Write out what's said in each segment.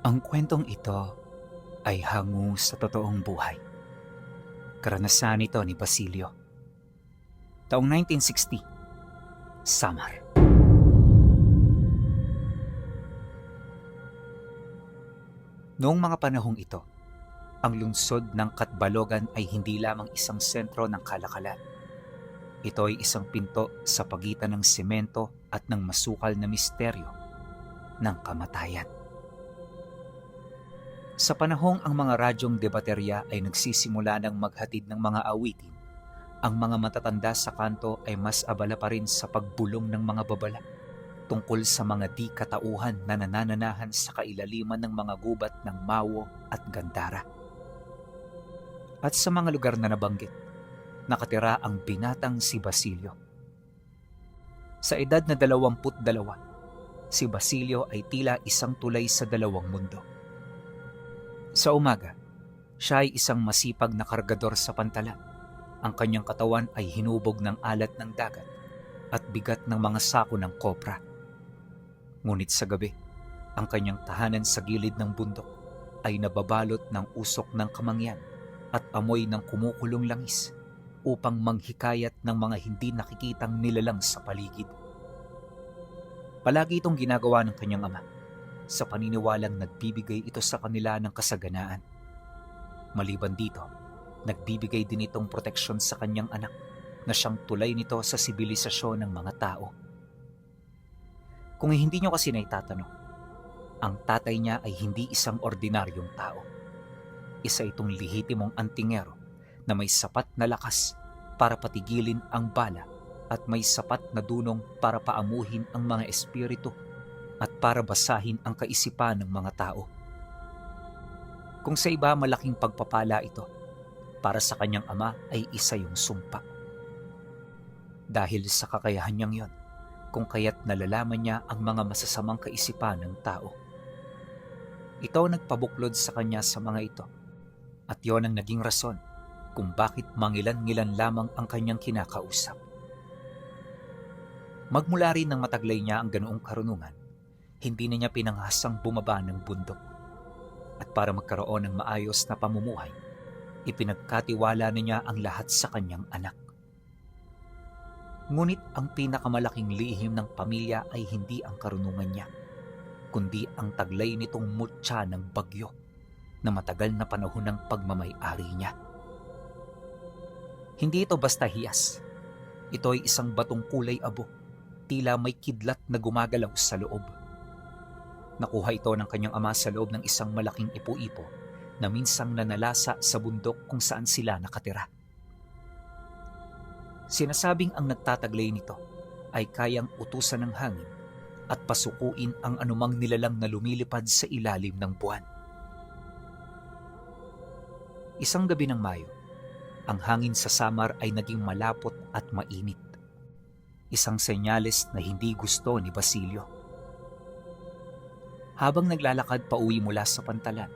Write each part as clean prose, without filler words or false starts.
Ang kwentong ito ay hango sa totoong buhay. Karanasan ito ni Basilio. Taong 1960, Samar. Noong mga panahong ito, ang lungsod ng Katbalogan ay hindi lamang isang sentro ng kalakalan. Ito ay isang pinto sa pagitan ng semento at ng masukal na misteryo ng kamatayan. Sa panahong ang mga radyong debaterya ay nagsisimula ng maghatid ng mga awitin, ang mga matatanda sa kanto ay mas abala pa rin sa pagbulong ng mga babala tungkol sa mga di katauhan na nanananahan sa kailaliman ng mga gubat ng Mawo at Gandara. At sa mga lugar na nabanggit, nakatira ang binatang si Basilio. Sa edad na 22, si Basilio ay tila isang tulay sa dalawang mundo. Sa umaga, siya ay isang masipag na kargador sa pantalan. Ang kanyang katawan ay hinubog ng alat ng dagat at bigat ng mga sako ng kopra. Ngunit sa gabi, ang kanyang tahanan sa gilid ng bundok ay nababalot ng usok ng kamangyan at amoy ng kumukulong langis upang manghikayat ng mga hindi nakikitang nilalang sa paligid. Palagi itong ginagawa ng kanyang ama, sa paniniwalang nagbibigay ito sa kanila ng kasaganaan. Maliban dito, nagbibigay din itong proteksyon sa kanyang anak na siyang tulay nito sa sibilisasyon ng mga tao. Kung hindi nyo kasi naitatanong, ang tatay niya ay hindi isang ordinaryong tao. Isa itong lehitimong antingero na may sapat na lakas para patigilin ang bala at may sapat na dunong para paamuhin ang mga espiritu at para basahin ang kaisipan ng mga tao. Kung sa iba malaking pagpapala ito, para sa kanyang ama ay isa yung sumpa. Dahil sa kakayahan niyang yon, kung kaya't nalalaman niya ang mga masasamang kaisipan ng tao. Ito nagpabuklod sa kanya sa mga ito, at yon ang naging rason kung bakit mangilan-ngilan lamang ang kanyang kinakausap. Magmula rin ng mataglay niya ang ganoong karunungan, hindi na niya pinanghasang bumaba ng bundok. At para magkaroon ng maayos na pamumuhay, ipinagkatiwala na niya ang lahat sa kanyang anak. Ngunit ang pinakamalaking lihim ng pamilya ay hindi ang karunungan niya, kundi ang taglay nitong mutya ng bagyo na matagal na panahon ng pagmamay-ari niya. Hindi ito basta hiyas. Ito ay isang batong kulay abo, tila may kidlat na gumagalaw sa loob. Nakuha ito ng kanyang ama sa loob ng isang malaking ipo-ipo na minsang nanalasa sa bundok kung saan sila nakatira. Sinasabing ang nagtataglay nito ay kayang utusan ng hangin at pasukuin ang anumang nilalang na lumilipad sa ilalim ng buwan. Isang gabi ng Mayo, ang hangin sa Samar ay naging malapot at mainit. Isang senyales na hindi gusto ni Basilio. Habang naglalakad pa uwi mula sa pantalan,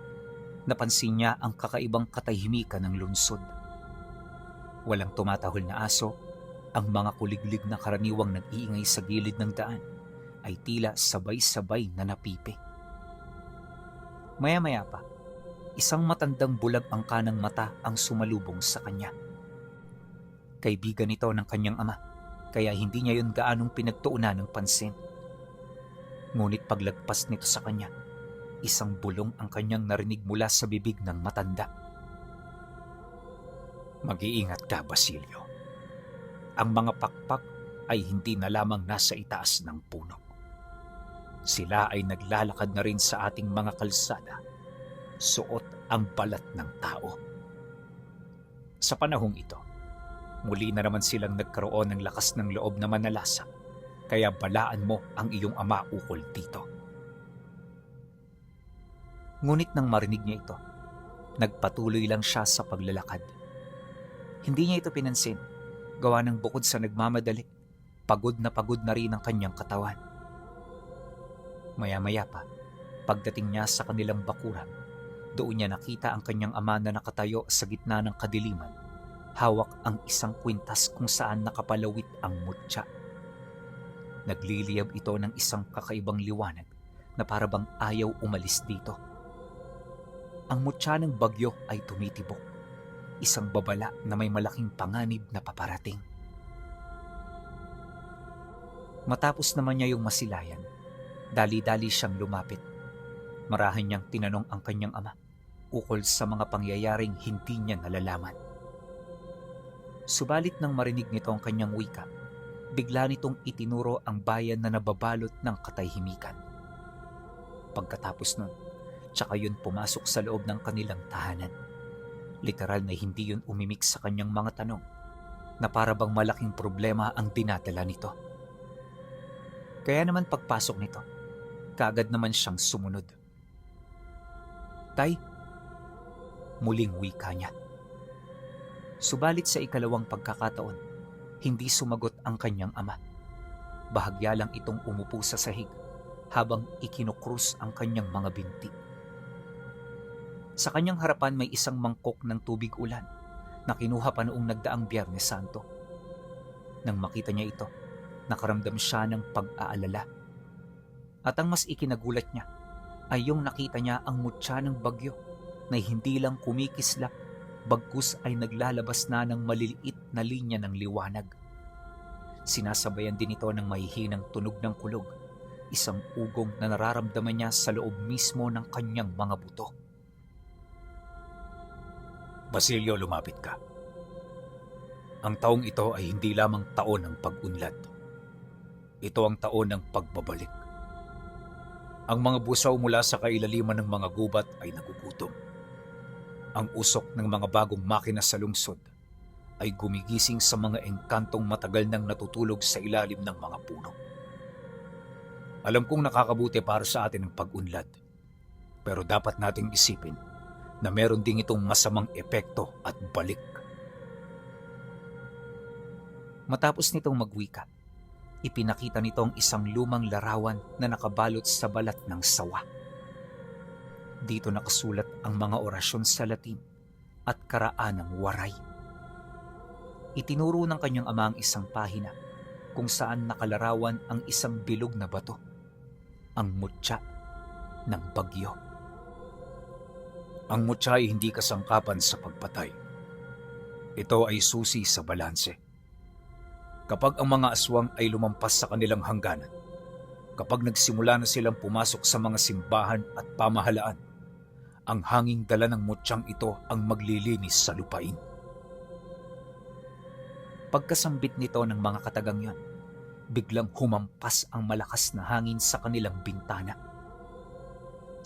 napansin niya ang kakaibang katahimikan ng lungsod. Walang tumatahol na aso, ang mga kuliglig na karaniwang nag-iingay sa gilid ng daan ay tila sabay-sabay na napipi. Maya-maya pa, isang matandang bulag ang kanang mata ang sumalubong sa kanya. Kaibigan ito ng kanyang ama, kaya hindi niya yun gaanong pinagtuunan ng pansin. Ngunit paglagpas nito sa kanya, isang bulong ang kanyang narinig mula sa bibig ng matanda. Mag-iingat ka, Basilio. Ang mga pakpak ay hindi na lamang nasa itaas ng puno. Sila ay naglalakad na rin sa ating mga kalsada, suot ang balat ng tao. Sa panahong ito, muli na naman silang nagkaroon ng lakas ng loob na manalasa. Kaya balaan mo ang iyong ama ukol dito. Ngunit nang marinig niya ito, nagpatuloy lang siya sa paglalakad. Hindi niya ito pinansin, gawa ng bukod sa nagmamadali, pagod na rin ang kanyang katawan. Maya-maya pa, pagdating niya sa kanilang bakuran, doon niya nakita ang kanyang ama na nakatayo sa gitna ng kadiliman, hawak ang isang kwintas kung saan nakapalawit ang mutya. Nagliliyab ito ng isang kakaibang liwanag na parabang ayaw umalis dito. Ang mutya ng bagyo ay tumitibok, isang babala na may malaking panganib na paparating. Matapos naman niya yung masilayan, dali-dali siyang lumapit. Marahan niyang tinanong ang kanyang ama ukol sa mga pangyayaring hindi niya nalalaman. Subalit nang marinig nito ang kanyang wika, bigla nitong itinuro ang bayan na nababalot ng katahimikan. Pagkatapos nun, tsaka yun pumasok sa loob ng kanilang tahanan. Literal na hindi yun umimik sa kanyang mga tanong, na para bang malaking problema ang dinadala nito. Kaya naman pagpasok nito, kaagad naman siyang sumunod. "Tay," muling wika niya. Subalit sa ikalawang pagkakataon, hindi sumagot ang kanyang ama. Bahagya lang itong umupo sa sahig habang ikinukrus ang kanyang mga binti. Sa kanyang harapan may isang mangkok ng tubig ulan na kinuha pa noong nagdaang Biyernes Santo. Nang makita niya ito, nakaramdam siya ng pag-aalala. At ang mas ikinagulat niya ay yung nakita niya ang mutya ng bagyo na hindi lang kumikislap, bagkus ay naglalabas na ng maliliit na linya ng liwanag. Sinasabayan din ito ng mahihinang tunog ng kulog, isang ugong na nararamdaman niya sa loob mismo ng kanyang mga buto. "Basilio, lumapit ka. Ang taong ito ay hindi lamang taon ng pag-unlad. Ito ang taon ng pagbabalik. Ang mga busaw mula sa kailaliman ng mga gubat ay nagugutom. Ang usok ng mga bagong makina sa lungsod ay gumigising sa mga engkantong matagal nang natutulog sa ilalim ng mga puno. Alam kong nakakabuti para sa atin ang pag-unlad, pero dapat nating isipin na meron ding itong masamang epekto at balik." Matapos nitong magwika, ipinakita nito ang isang lumang larawan na nakabalot sa balat ng sawa. Dito nakasulat ang mga orasyon sa Latin at karaanang waray. Itinuro ng kanyang ama ang isang pahina kung saan nakalarawan ang isang bilog na bato, ang mutya ng bagyo. "Ang mutya ay hindi kasangkapan sa pagpatay. Ito ay susi sa balanse. Kapag ang mga aswang ay lumampas sa kanilang hangganan, kapag nagsimula na silang pumasok sa mga simbahan at pamahalaan, ang hanging dala ng mutyang ito ang maglilinis sa lupain." Pagkasambit nito ng mga katagang yon, biglang humampas ang malakas na hangin sa kanilang bintana.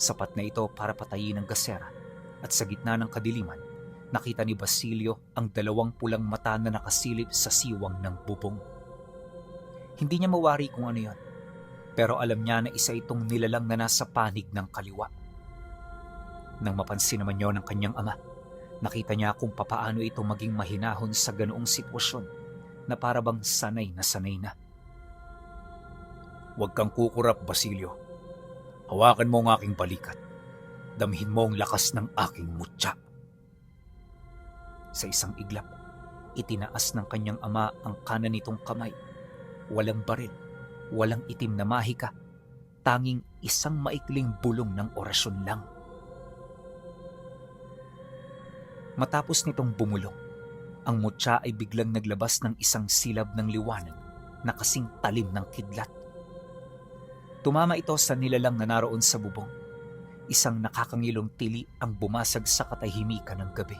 Sapat na ito para patayin ang gasera, at sa gitna ng kadiliman, nakita ni Basilio ang dalawang pulang mata na nakasilip sa siwang ng bubong. Hindi niya mawari kung ano yon, pero alam niya na isa itong nilalang na nasa panig ng kaliwa. Nang mapansin naman yon ng kanyang ama, nakita niya kung papaano ito maging mahinahon sa ganoong sitwasyon na para bang sanay na sanay na. "Huwag kang kukurap, Basilio. Hawakan mo ang aking balikat. Damhin mo ang lakas ng aking mutya." Sa isang iglap, itinaas ng kanyang ama ang kanan nitong kamay. Walang baril, walang itim na mahika, tanging isang maikling bulong ng orasyon lang. Matapos nitong bumulong, ang mutya ay biglang naglabas ng isang silab ng liwanag na kasing talim ng kidlat. Tumama ito sa nilalang na naroon sa bubong. Isang nakakangilong tili ang bumasag sa katahimikan ng gabi.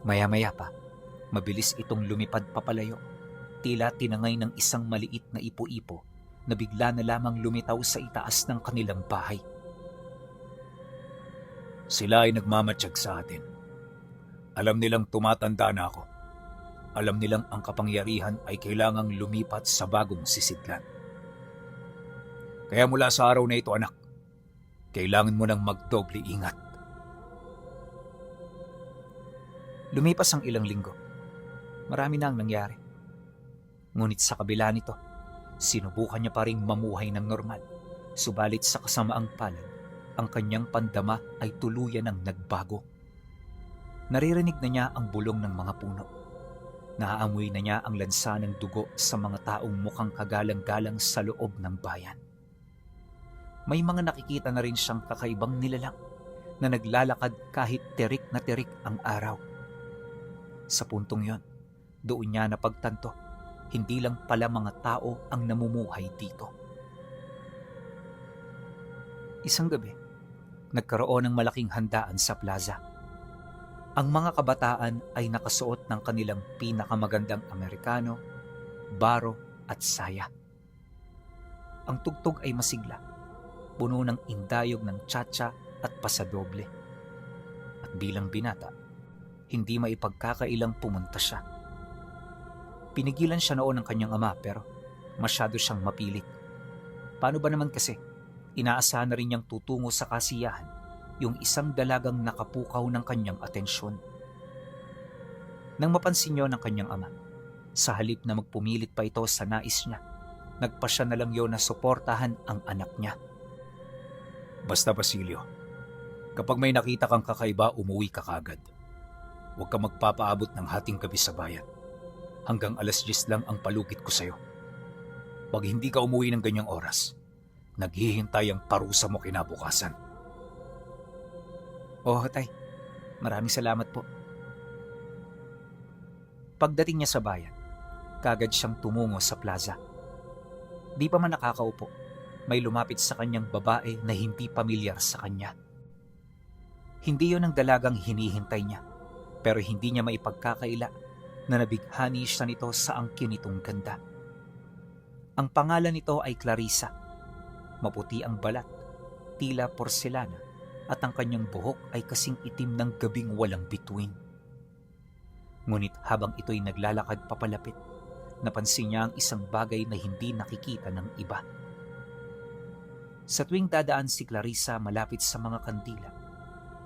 Maya-maya pa, mabilis itong lumipad papalayo, tila tinangay ng isang maliit na ipo-ipo na bigla na lamang lumitaw sa itaas ng kanilang bahay. "Sila ay nagmamatsyag sa atin. Alam nilang tumatanda na ako. Alam nilang ang kapangyarihan ay kailangang lumipat sa bagong sisidlan. Kaya mula sa araw na ito, anak, kailangan mo nang magdoble ingat." Lumipas ang ilang linggo. Marami na ang nangyari. Ngunit sa kabila nito, sinubukan niya pa ring mamuhay ng normal. Subalit sa kasamaang palad, ang kanyang pandama ay tuluyan ng nagbago. Naririnig na niya ang bulong ng mga puno. Naaamoy na niya ang lansa ng dugo sa mga taong mukhang kagalang-galang sa loob ng bayan. May mga nakikita na rin siyang kakaibang nilalang na naglalakad kahit tirik na tirik ang araw. Sa puntong yon, doon niya napagtanto, hindi lang pala mga tao ang namumuhay dito. Isang gabi, nagkaroon ng malaking handaan sa plaza. Ang mga kabataan ay nakasuot ng kanilang pinakamagandang Amerikano, baro at saya. Ang tugtog ay masigla, puno ng indayog ng tsa-tsa at pasadoble. At bilang binata, hindi maipagkakailang pumunta siya. Pinigilan siya noon ng kanyang ama pero masyado siyang mapilit. Paano ba naman kasi, inaasahan na rin niyang tutungo sa kasiyahan yung isang dalagang nakapukaw ng kanyang atensyon. Nang mapansin niyo ng kanyang ama, sa halip na magpumilit pa ito sa nais niya, nagpasya na lang yun na suportahan ang anak niya. Basta Basilio, kapag may nakita kang kakaiba, umuwi ka kagad. Huwag ka magpapaabot ng hating gabi sa bayan. Hanggang 10:00 lang ang palugit ko sa'yo. Pag hindi ka umuwi ng ganyang oras, naghihintay ang parusa mo kinabukasan. Oo, tay. Maraming salamat po. Pagdating niya sa bayan, kagad siyang tumungo sa plaza. Di pa man nakakaupo, may lumapit sa kanyang babae na hindi pamilyar sa kanya. Hindi yon ang dalagang hinihintay niya, pero hindi niya maipagkakaila na nabighani siya nito sa angkin nitong ganda. Ang pangalan nito ay Clarissa. Maputi ang balat, tila porselana, at ang kanyang buhok ay kasing itim ng gabing walang bituin. Ngunit habang ito'y naglalakad papalapit, napansin niya ang isang bagay na hindi nakikita ng iba. Sa tuwing dadaan si Clarissa malapit sa mga kandila,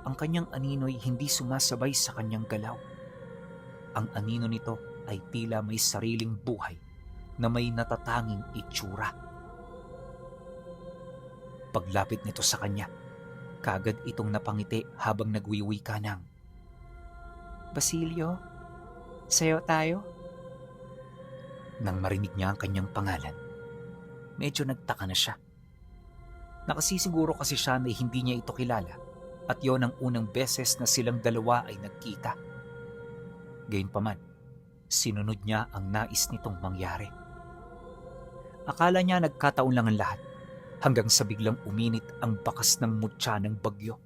ang kanyang anino'y hindi sumasabay sa kanyang galaw. Ang anino nito ay tila may sariling buhay na may natatanging itsura. Paglapit nito sa kanya, kagad itong napangiti habang nagwiwika ng, Basilio, sayo tayo? Nang marinig niya ang kanyang pangalan, medyo nagtaka na siya. Nakasisiguro kasi siya na hindi niya ito kilala at yon ang unang beses na silang dalawa ay nagkita. Gayunpaman, sinunod niya ang nais nitong mangyari. Akala niya nagkataon lang ang lahat hanggang sa biglang uminit ang bakas ng mutya ng bagyo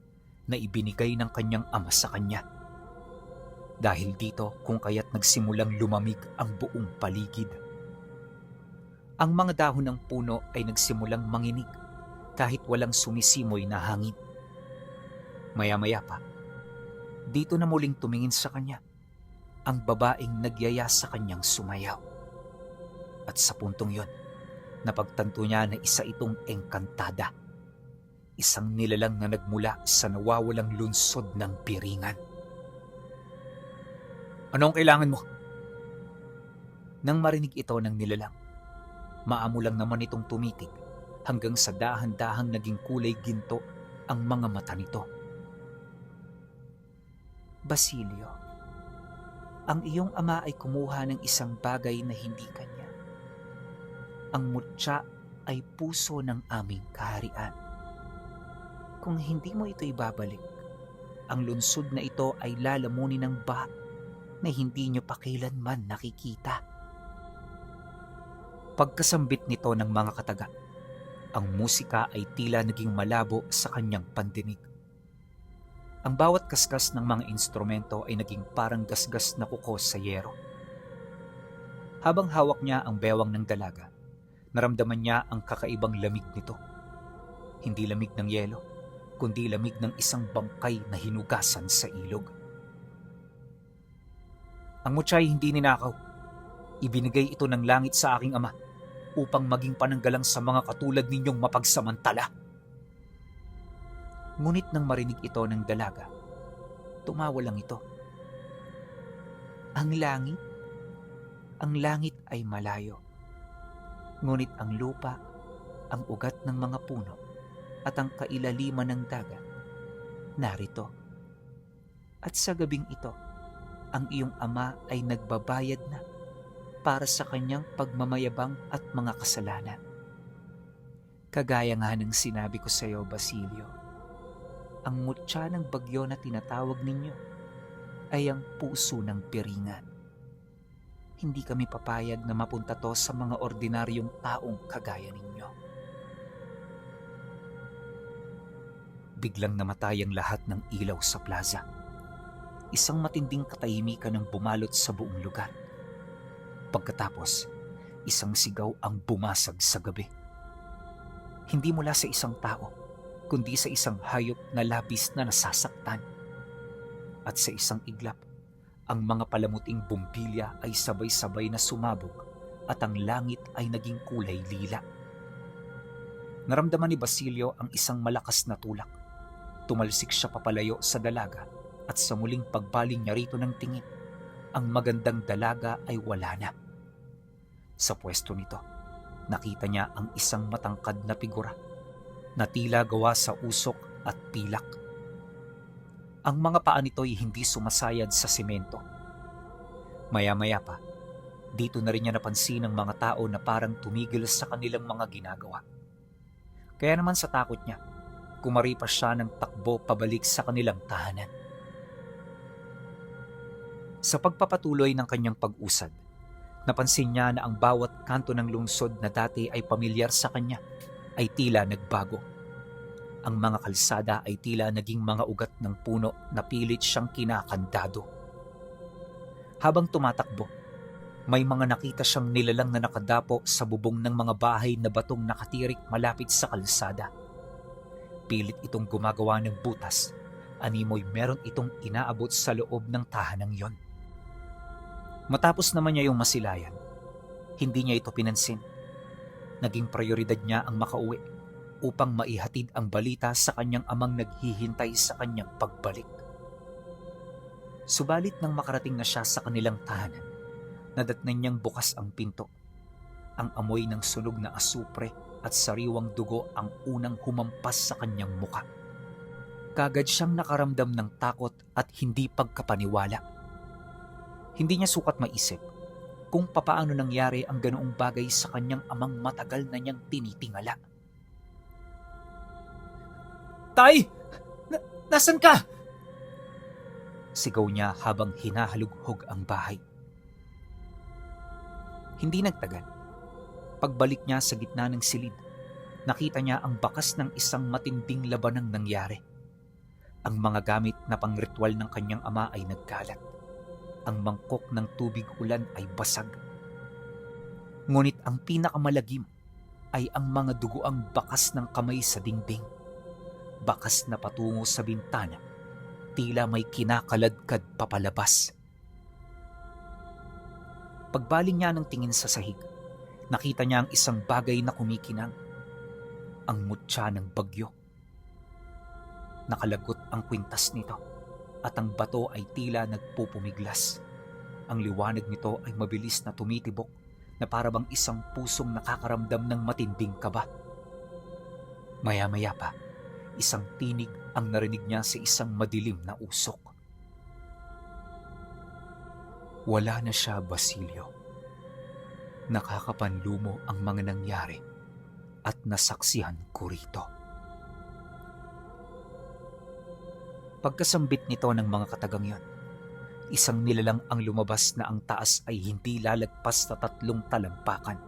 na ibinigay ng kanyang ama sa kanya. Dahil dito kung kaya't nagsimulang lumamig ang buong paligid. Ang mga dahon ng puno ay nagsimulang manginig kahit walang sumisimoy na hangin. Maya-maya pa, dito na muling tumingin sa kanya ang babaeng nagyaya sa kanyang sumayaw. At sa puntong yon, napagtanto niya na isa itong engkantada, isang nilalang na nagmula sa nawawalang lunsod ng piringan. Ano ang kailangan mo? Nang marinig ito ng nilalang, maamo lang naman itong tumitig hanggang sa dahan-dahang naging kulay ginto ang mga mata nito. Basilio, ang iyong ama ay kumuha ng isang bagay na hindi kanya. Ang mutya ay puso ng aming kaharian. Kung hindi mo ito ibabalik, ang lunsod na ito ay lalamunin ng baha na hindi nyo pa kailanman nakikita. Pagkasambit nito ng mga kataga, ang musika ay tila naging malabo sa kanyang pandinig. Ang bawat kaskas ng mga instrumento ay naging parang gasgas na kuko sa yero. Habang hawak niya ang bewang ng dalaga, naramdaman niya ang kakaibang lamig nito. Hindi lamig ng yelo, kundi lamig ng isang bangkay na hinugasan sa ilog. Ang mutya ay hindi ninakaw. Ibinigay ito ng langit sa aking ama upang maging pananggalang sa mga katulad ninyong mapagsamantala. Ngunit nang marinig ito ng dalaga, tumawa lang ito. Ang langit? Ang langit ay malayo. Ngunit ang lupa, ang ugat ng mga puno, at ang kailaliman ng dagat, narito. At sa gabing ito, ang iyong ama ay nagbabayad na para sa kanyang pagmamayabang at mga kasalanan. Kagaya nga ng sinabi ko sa iyo, Basilio, Ang mutya ng bagyo na tinatawag ninyo ay ang puso ng piringan. Hindi kami papayag na mapunta to sa mga ordinaryong taong kagaya ninyo. Biglang namatay ang lahat ng ilaw sa plaza. Isang matinding katahimikan ang bumalot sa buong lugar. Pagkatapos, isang sigaw ang bumasag sa gabi. Hindi mula sa isang tao, kundi sa isang hayop na labis na nasasaktan. At sa isang iglap, ang mga palamuting bumbilya ay sabay-sabay na sumabog at ang langit ay naging kulay lila. Naramdaman ni Basilio ang isang malakas na tulak. Tumalsik siya papalayo sa dalaga at sa muling pagbaling niya rito ng tingin, ang magandang dalaga ay wala na. Sa pwesto nito, nakita niya ang isang matangkad na figura na tila gawa sa usok at pilak. Ang mga paa nito'y hindi sumasayad sa semento. Maya-maya pa, dito na rin niya napansin ang mga tao na parang tumigil sa kanilang mga ginagawa. Kaya naman sa takot niya, kumaripas siya ng takbo pabalik sa kanilang tahanan. Sa pagpapatuloy ng kanyang pag-usad, napansin niya na ang bawat kanto ng lungsod na dati ay pamilyar sa kanya ay tila nagbago. Ang mga kalsada ay tila naging mga ugat ng puno na pilit siyang kinakandado. Habang tumatakbo, may mga nakita siyang nilalang na nakadapo sa bubong ng mga bahay na batong nakatirik malapit sa kalsada. Pilit itong gumagawa ng butas, animoy meron itong inaabot sa loob ng tahanang yon. Matapos naman niya yung masilayan, hindi niya ito pinansin. Naging prioridad niya ang makauwi upang maihatid ang balita sa kanyang amang naghihintay sa kanyang pagbalik. Subalit nang makarating na siya sa kanilang tahanan, nadatnan niyang bukas ang pinto. Ang amoy ng sunog na asupre at sariwang dugo ang unang humampas sa kanyang muka. Kagad siyang nakaramdam ng takot at hindi pagkapaniwala. Hindi niya sukat maisip kung papaano nangyari ang ganoong bagay sa kanyang amang matagal na niyang tinitingala. "Tay! Nasaan ka?" Sigaw niya habang hinahalughog ang bahay. Hindi nagtagal. Pagbalik niya sa gitna ng silid, nakita niya ang bakas ng isang matinding labanang nangyari. Ang mga gamit na pangritual ng kanyang ama ay nagkalat. Ang mangkok ng tubig ulan ay basag. Ngunit ang pinakamalagim ay ang mga dugoang bakas ng kamay sa dingding. Bakas na patungo sa bintana, tila may kinakaladkad papalabas. Pagbaling niya ng tingin sa sahig, nakita niya ang isang bagay na kumikinang. Ang mutya ng bagyo. Nakalagot ang kwintas nito at ang bato ay tila nagpupumiglas. Ang liwanag nito ay mabilis na tumitibok na para bang isang pusong nakakaramdam ng matinding kaba. Maya-maya pa, isang tinig ang narinig niya sa isang madilim na usok. Wala na siya, Basilio. Nakakapanlumo ang mga nangyari at nasaksihan ko rito. Pagkasambit nito ng mga katagang yon, isang nilalang ang lumabas na ang taas ay hindi lalagpas sa 3 talampakan.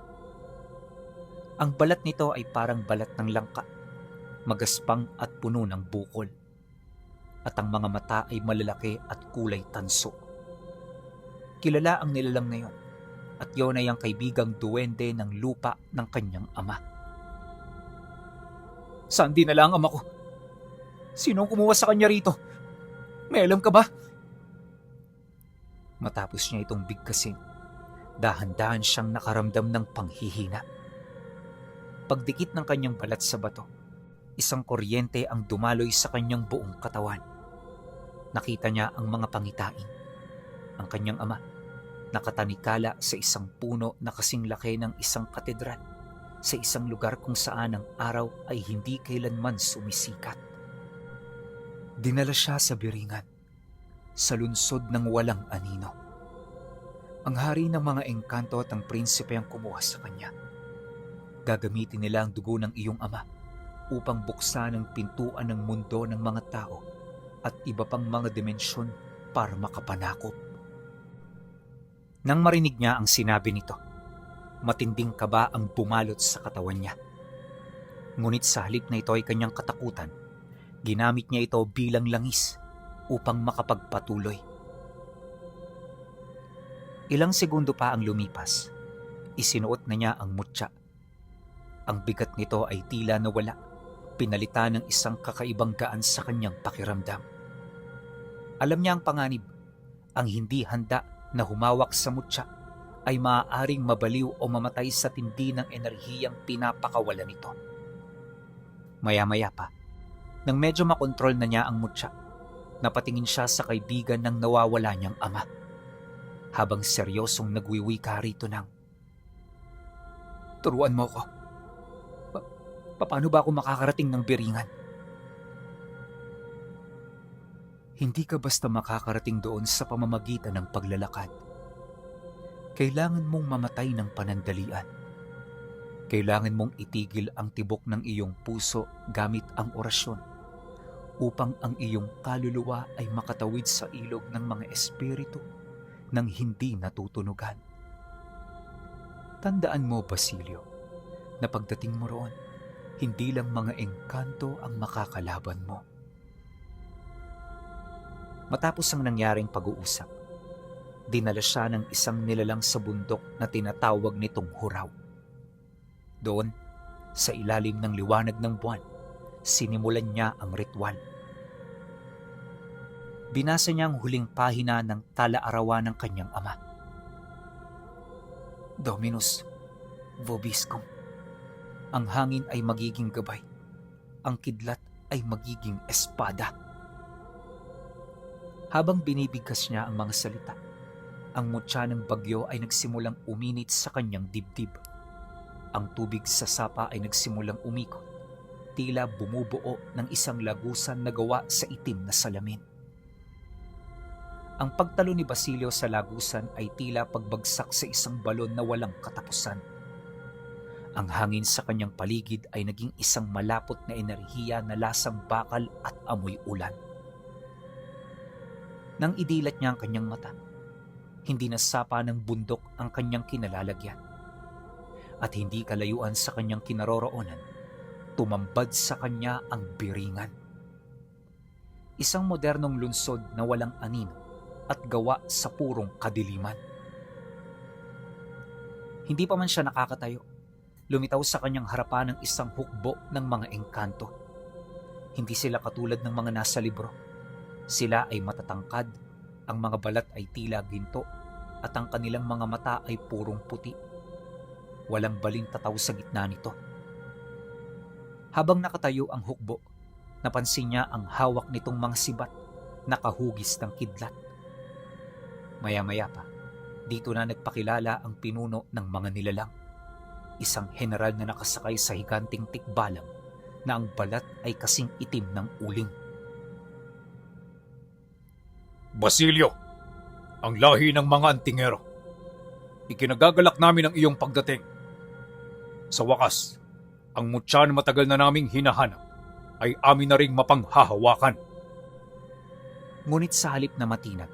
Ang balat nito ay parang balat ng langka, magaspang at puno ng bukol. At ang mga mata ay malalaki at kulay tanso. Kilala ang nilalang na yon, at yon ay ang kaibigang duwende ng lupa ng kanyang ama. "Saan dinala ang ama ko? Sino ang kumuha sa kanya rito? May alam ka ba?" Matapos niya itong bigkasin, dahan-dahan siyang nakaramdam ng panghihina. Pagdikit ng kanyang balat sa bato, isang kuryente ang dumaloy sa kanyang buong katawan. Nakita niya ang mga pangitain. Ang kanyang ama, nakatanikala sa isang puno na kasing laki ng isang katedral, sa isang lugar kung saan ang araw ay hindi kailanman sumisikat. Dinala siya sa biringan, sa lungsod ng walang anino. Ang hari ng mga engkanto at ang prinsipe ang kumuha sa kanya. Gagamitin nila ang dugo ng iyong ama upang buksan ang pintuan ng mundo ng mga tao at iba pang mga dimensyon para makapanakop. Nang marinig niya ang sinabi nito, matinding kaba ang bumalot sa katawan niya. Ngunit sa halip na ito ay kanyang katakutan, ginamit niya ito bilang langis upang makapagpatuloy. Ilang segundo pa ang lumipas, isinuot na niya ang mutya. Ang bigat nito ay tila nawala, pinalitan ng isang kakaibang gaan sa kanyang pakiramdam. Alam niya ang panganib, ang hindi handa na humawak sa mutya ay maaaring mabaliw o mamatay sa tindi ng enerhiyang pinapakawalan nito. Maya-maya pa, nang medyo makontrol na niya ang mutya, napatingin siya sa kaibigan ng nawawala niyang ama, habang seryosong nagwiwika rito ng, "Turuan mo ko. Paano ba ako makakarating ng Biringan?" Hindi ka basta makakarating doon sa pamamagitan ng paglalakad. Kailangan mong mamatay ng panandalian. Kailangan mong itigil ang tibok ng iyong puso gamit ang orasyon upang ang iyong kaluluwa ay makatawid sa ilog ng mga espiritu nang hindi natutunugan. Tandaan mo, Basilio, na pagdating mo roon, hindi lang mga engkanto ang makakalaban mo. Matapos ang nangyaring pag-uusap, dinala siya ng isang nilalang sa bundok na tinatawag nitong Huraw. Doon, sa ilalim ng liwanag ng buwan, sinimulan niya ang ritual. Binasa niya ang huling pahina ng tala-arawan ng kanyang ama. Dominus vobiscum. Ang hangin ay magiging gabay. Ang kidlat ay magiging espada. Habang binibigkas niya ang mga salita, ang mutya ng bagyo ay nagsimulang uminit sa kanyang dibdib. Ang tubig sa sapa ay nagsimulang umikot, tila bumubuo ng isang lagusan na gawa sa itim na salamin. Ang pagtalo ni Basilio sa lagusan ay tila pagbagsak sa isang balon na walang katapusan. Ang hangin sa kanyang paligid ay naging isang malapot na enerhiya na lasang bakal at amoy ulan. Nang idilat niya ang kanyang mata, hindi na sapa ng bundok ang kanyang kinalalagyan. At hindi kalayuan sa kanyang kinaroroonan, tumambad sa kanya ang Biringan. Isang modernong lungsod na walang anino at gawa sa purong kadiliman. Hindi pa man siya nakakatayo, lumitaw sa kanyang harapan ng isang hukbo ng mga engkanto. Hindi sila katulad ng mga nasa libro. Sila ay matatangkad, ang mga balat ay tila ginto, at ang kanilang mga mata ay purong puti. Walang balintataw sa gitna nito. Habang nakatayo ang hukbo, napansin niya ang hawak nitong mga sibat, nakahugis ng kidlat. Maya-maya pa, dito na nagpakilala ang pinuno ng mga nilalang. Isang general na nakasakay sa higanting tikbalang na ang balat ay kasing itim ng uling. Basilio, ang lahi ng mga antingero. Ikinagagalak namin ang iyong pagdating. Sa wakas, ang mutya na matagal na naming hinahanap ay amin na ring mapanghahawakan. Ngunit sa halip na matinag,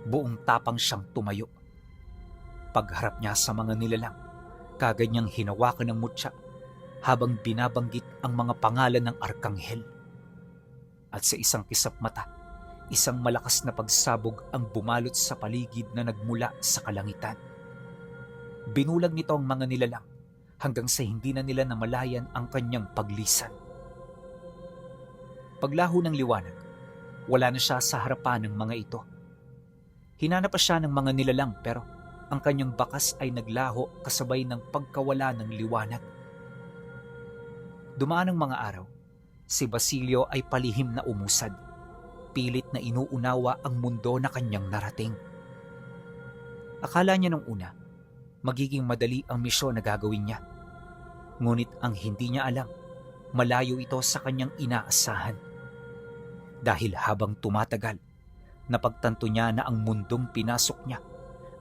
buong tapang siyang tumayo. Pagharap niya sa mga nilalang, kaganyang hinawakan ng mutya habang binabanggit ang mga pangalan ng arkanghel. At sa isang kisap mata, isang malakas na pagsabog ang bumalot sa paligid na nagmula sa kalangitan. Binulag nito ang mga nilalang hanggang sa hindi na nila namalayan ang kanyang paglisan. Paglaho ng liwanag, wala na siya sa harapan ng mga ito. Hinanap pa siya ng mga nilalang pero ang kanyang bakas ay naglaho kasabay ng pagkawala ng liwanag. Dumaan ang mga araw, si Basilio ay palihim na umusad. Pilit na inuunawa ang mundo na kanyang narating. Akala niya nung una, magiging madali ang misyon na gagawin niya. Ngunit ang hindi niya alam, malayo ito sa kanyang inaasahan. Dahil habang tumatagal, napagtanto niya na ang mundong pinasok niya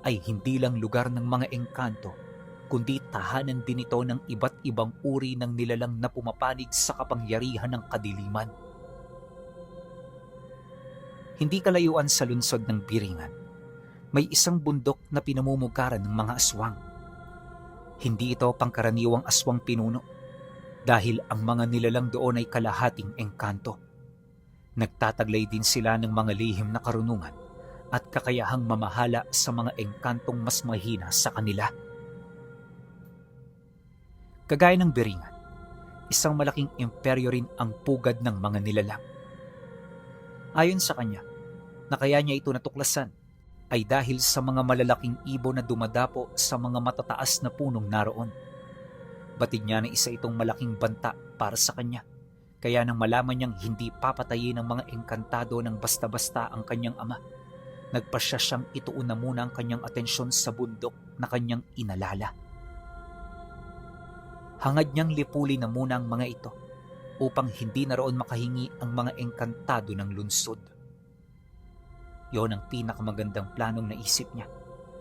ay hindi lang lugar ng mga engkanto, kundi tahanan din ito ng iba't ibang uri ng nilalang na pumapanig sa kapangyarihan ng kadiliman. Hindi kalayuan sa lungsod ng Biringan, may isang bundok na pinamumugaran ng mga aswang. Hindi ito pangkaraniwang aswang pinuno dahil ang mga nilalang doon ay kalahating engkanto. Nagtataglay din sila ng mga lihim na karunungan at kakayahang mamahala sa mga engkantong mas mahina sa kanila. Kagaya ng Biringan, isang malaking imperyo rin ang pugad ng mga nilalang. Ayon sa kanya, na kaya niya ito natuklasan ay dahil sa mga malalaking ibon na dumadapo sa mga matataas na punong naroon. Batid niya na isa itong malaking banta para sa kanya, kaya nang malaman niyang hindi papatayin ng mga engkantado ng basta-basta ang kanyang ama, nagpasya siyang ituon na muna ang kanyang atensyon sa bundok na kanyang inalala. Hangad niyang lipuli na muna ang mga ito upang hindi na roon makahingi ang mga engkantado ng lungsod. Yon ang pinakamagandang planong naisip niya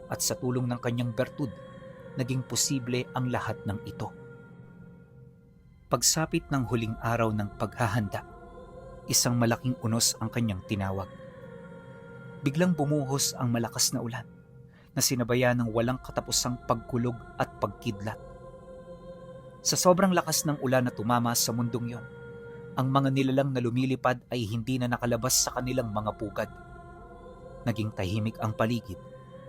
at sa tulong ng kanyang bertud, naging posible ang lahat ng ito. Pagsapit ng huling araw ng paghahanda, isang malaking unos ang kanyang tinawag. Biglang bumuhos ang malakas na ulan na sinabayan ng walang katapusang pagkulog at pagkidlat. Sa sobrang lakas ng ulan na tumama sa mundong yon, ang mga nilalang na lumilipad ay hindi na nakalabas sa kanilang mga pugad. Naging tahimik ang paligid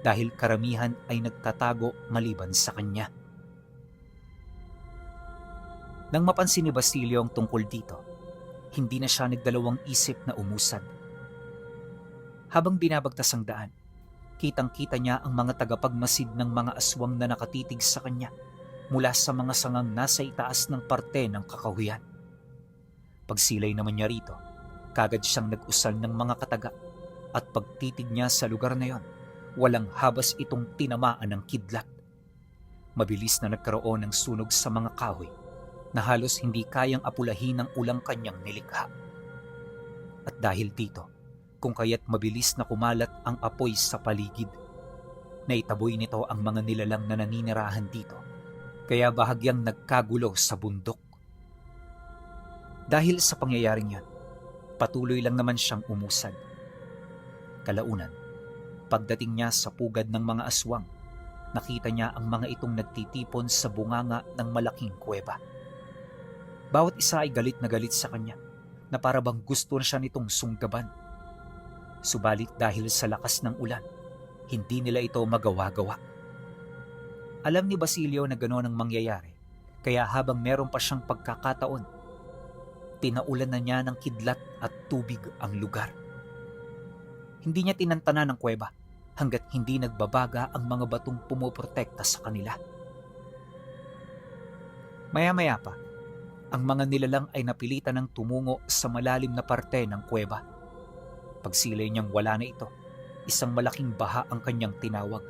dahil karamihan ay nagtatago maliban sa kanya. Nang mapansin ni Basilio ang tungkol dito, hindi na siya nagdalawang isip na umusad. Habang binabagtas ang daan, kitang-kita niya ang mga tagapagmasid ng mga aswang na nakatitig sa kanya mula sa mga sangang nasa itaas ng parte ng kakahuyan. Pagsilay naman niya rito, kagad siyang nag-usal ng mga kataga at pagtitig niya sa lugar na yon, walang habas itong tinamaan ng kidlat. Mabilis na nagkaroon ng sunog sa mga kahoy na halos hindi kayang apulahin ng ulang kanyang nilikha. At dahil dito, kung kaya't mabilis na kumalat ang apoy sa paligid, naitaboy nito ang mga nilalang na naninirahan dito, kaya bahagyang nagkagulo sa bundok. Dahil sa pangyayaring yan, patuloy lang naman siyang umusad. Kalaunan, pagdating niya sa pugad ng mga aswang, nakita niya ang mga itong nagtitipon sa bunganga ng malaking kuweba. Bawat isa ay galit na galit sa kanya, na para bang gusto na siya nitong sunggaban. Subalit dahil sa lakas ng ulan, hindi nila ito magawa-gawa. Alam ni Basilio na gano'n ang mangyayari, kaya habang meron pa siyang pagkakataon, pinaulan na niya ng kidlat at tubig ang lugar. Hindi niya tinantana ng kuweba hanggat hindi nagbabaga ang mga batong pumoprotekta sa kanila. Maya-maya pa, ang mga nilalang ay napilitan ng tumungo sa malalim na parte ng kuweba. Pagsilay niyang wala na ito, isang malaking baha ang kanyang tinawag.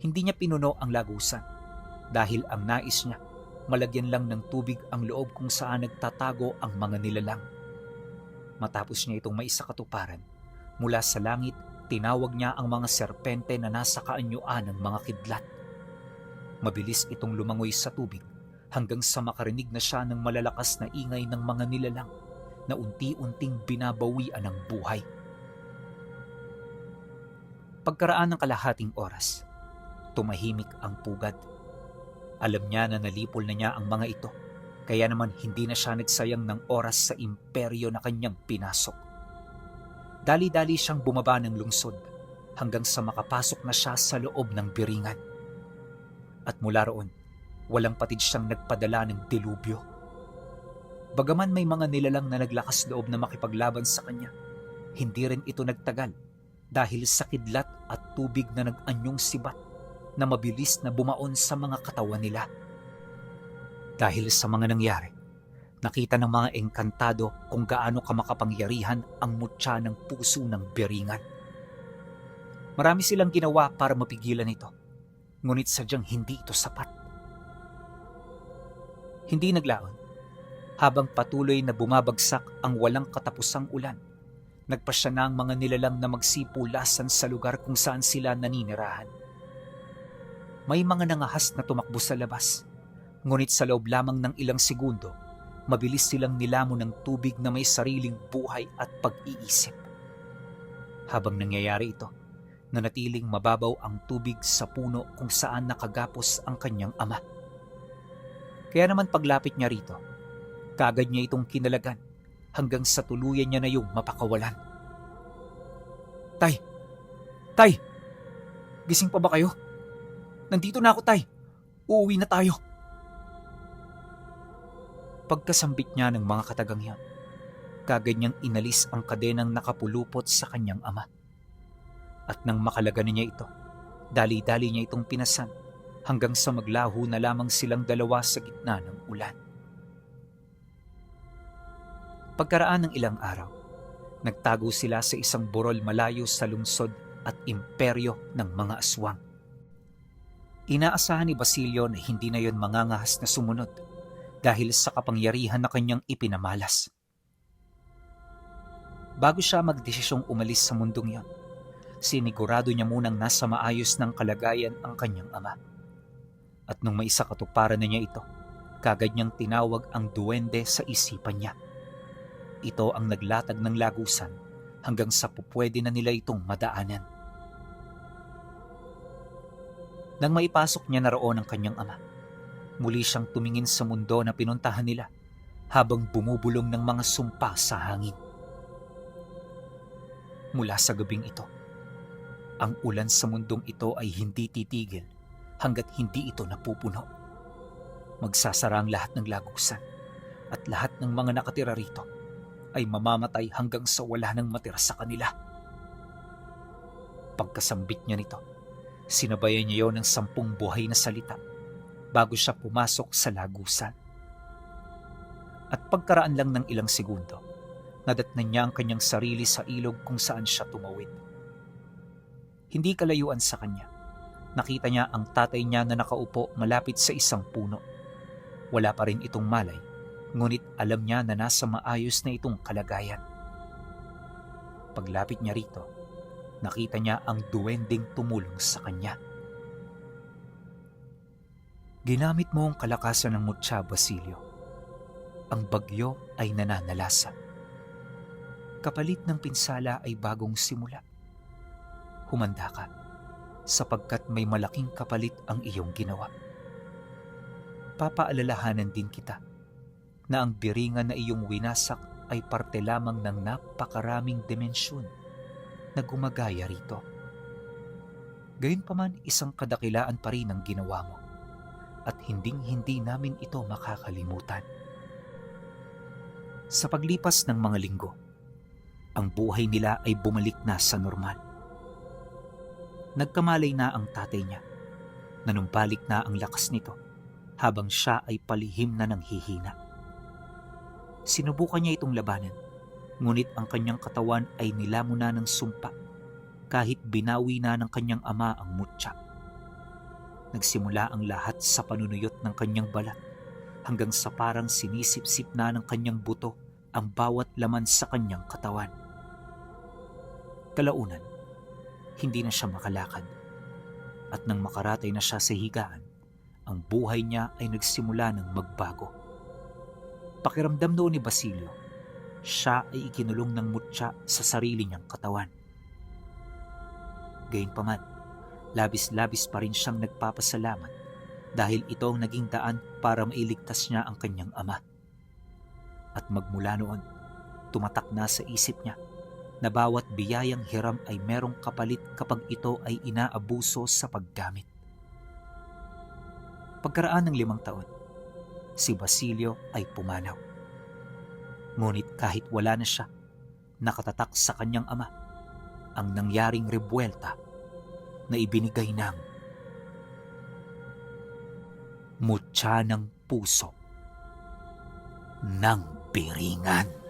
Hindi niya pinuno ang lagusan dahil ang nais niya, malagyan lang ng tubig ang loob kung saan nagtatago ang mga nilalang. Matapos niya itong maisakatuparan, mula sa langit, tinawag niya ang mga serpente na nasa kaanyuan ng mga kidlat. Mabilis itong lumangoy sa tubig hanggang sa makarinig na siya ng malalakas na ingay ng mga nilalang na unti-unting binabawian ng buhay. Pagkaraan ng kalahating oras, tumahimik ang pugad. Alam niya na nalipol na niya ang mga ito, kaya naman hindi na siya nagsayang ng oras sa imperyo na kanyang pinasok. Dali-dali siyang bumaba ng lungsod hanggang sa makapasok na siya sa loob ng Biringan. At mula roon, walang patid siyang nagpadala ng delubyo. Bagaman may mga nilalang na naglakas loob na makipaglaban sa kanya, hindi rin ito nagtagal dahil sa kidlat at tubig na nag-anyong sibat na mabilis na bumaon sa mga katawan nila. Dahil sa mga nangyari, nakita ng mga engkantado kung gaano kamakapangyarihan ang mutya ng puso ng Biringan. Marami silang ginawa para mapigilan ito, ngunit sadyang hindi ito sapat. Hindi naglaon. Habang patuloy na bumabagsak ang walang katapusang ulan, nagpasya na ang mga nilalang na magsipulasan sa lugar kung saan sila naninirahan. May mga nangahas na tumakbo sa labas, ngunit sa loob lamang ng ilang segundo, mabilis silang nilamon ng tubig na may sariling buhay at pag-iisip. Habang nangyayari ito, nanatiling mababaw ang tubig sa puno kung saan nakagapos ang kanyang ama. Kaya naman paglapit niya rito, kaagad niya itong kinalagan hanggang sa tuluyan niya na yung mapakawalan. Tay! Tay! Gising pa ba kayo? Nandito na ako, Tay. Uuwi na tayo. Pagkasambit niya ng mga katagang yan, kaagad niyang inalis ang kadenang nakapulupot sa kanyang ama. At nang makalaganan niya ito, dali-dali niya itong pinasan hanggang sa maglaho na lamang silang dalawa sa gitna ng ulan. Pagkaraan ng ilang araw, nagtago sila sa isang burol malayo sa lungsod at imperyo ng mga aswang. Inaasahan ni Basilio na hindi na yon mangangahas na sumunod dahil sa kapangyarihan na kanyang ipinamalas. Bago siya magdesisyong umalis sa mundong yon, sinigurado niya munang nasa maayos ng kalagayan ang kanyang ama. At nung may isa katuparan na niya ito, kagad niyang tinawag ang duwende sa isipan niya. Ito ang naglatag ng lagusan hanggang sa pupwede na nila itong madaanan. Nang maipasok niya na roon ang kanyang ama, muli siyang tumingin sa mundo na pinuntahan nila habang bumubulong ng mga sumpa sa hangin. Mula sa gabing ito, ang ulan sa mundong ito ay hindi titigil hanggat hindi ito napupuno. Magsasara ang lahat ng lagusan at lahat ng mga nakatira rito ay mamamatay hanggang sa wala nang matira sa kanila. Pagkasambit niya nito, sinabayan niya yon ng 10 buhay na salita bago siya pumasok sa lagusan. At pagkaraan lang ng ilang segundo, nadatnan niya ang kanyang sarili sa ilog kung saan siya tumawid. Hindi kalayuan sa kanya, nakita niya ang tatay niya na nakaupo malapit sa isang puno. Wala pa rin itong malay, ngunit alam niya na nasa maayos na itong kalagayan. Paglapit niya rito, nakita niya ang duwending tumulong sa kanya. Ginamit mo ang kalakasan ng mutya, Basilio. Ang bagyo ay nananalasa. Kapalit ng pinsala ay bagong simula. Humanda ka, sapagkat may malaking kapalit ang iyong ginawa. Papaalalahanan din kita na ang biringan na iyong winasak ay parte lamang ng napakaraming dimensyon na gumagaya rito. Gayunpaman, isang kadakilaan pa rin ang ginawa mo at hinding-hindi namin ito makakalimutan. Sa paglipas ng mga linggo, ang buhay nila ay bumalik na sa normal. Nagkamalay na ang tatay niya, nanumbalik na ang lakas nito habang siya ay palihim na nanghihina. Sinubukan niya itong labanan, ngunit ang kanyang katawan ay nilamon na ng sumpa kahit binawi na ng kanyang ama ang mutya. Nagsimula ang lahat sa panunuyot ng kanyang balat hanggang sa parang sinisip-sip na ng kanyang buto ang bawat laman sa kanyang katawan. Kalaunan, hindi na siya makalakad at nang makaratay na siya sa higaan, ang buhay niya ay nagsimula ng magbago. Pakiramdam noon ni Basilio, siya ay ikinulong ng mutya sa sarili niyang katawan. Gayunpaman, labis-labis pa rin siyang nagpapasalamat dahil ito ang naging daan para mailigtas niya ang kanyang ama. At magmula noon, tumatak na sa isip niya na bawat biyayang hiram ay merong kapalit kapag ito ay inaabuso sa paggamit. Pagkaraan ng 5 taon, si Basilio ay pumanaw. Ngunit kahit wala na siya, nakatatak sa kanyang ama ang nangyaring rebuelta na ibinigay ng mutya ng puso ng biringan.